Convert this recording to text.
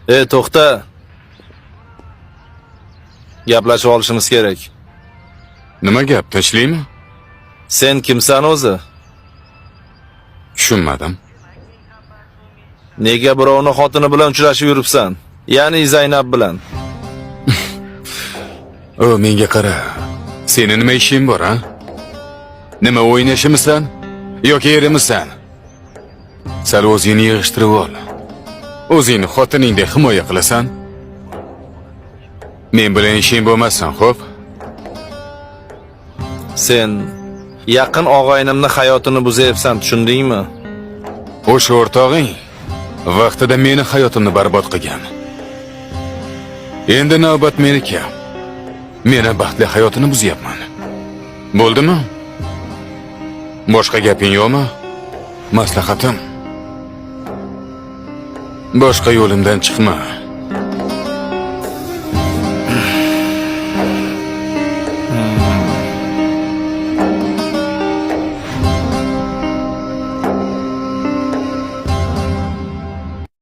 E, to'xta. Gaplashib olishimiz kerak. Nima gap, tinchlikmi? Sen kimsan o'zi? Tushunmadim. Nega birovni xotini bilan uchrashib yuribsan? Ya'ni Zaynab bilan. O, menga qara. Seni nima ishing bor, a? Nima o'ynashimisan yoki erimisan? Sal o'zingni yig'ishtirib ol. O'zingni xotiningdek himoya qilasan. Men bilan ishing bo'lmasin, xo'p? Sen yaqin og'aynimni hayotini buzyapsan, tushundingmi? O'sha o'rtog'ing vaqtida meni hayotimni barbod qilgan. Endi navbat meniki. Meni baxtli hayotini buzyapman. Bo'ldimi? Boshqa gaping yo'qmi? Maslahatim. Boshqa yo'limdan chiqma.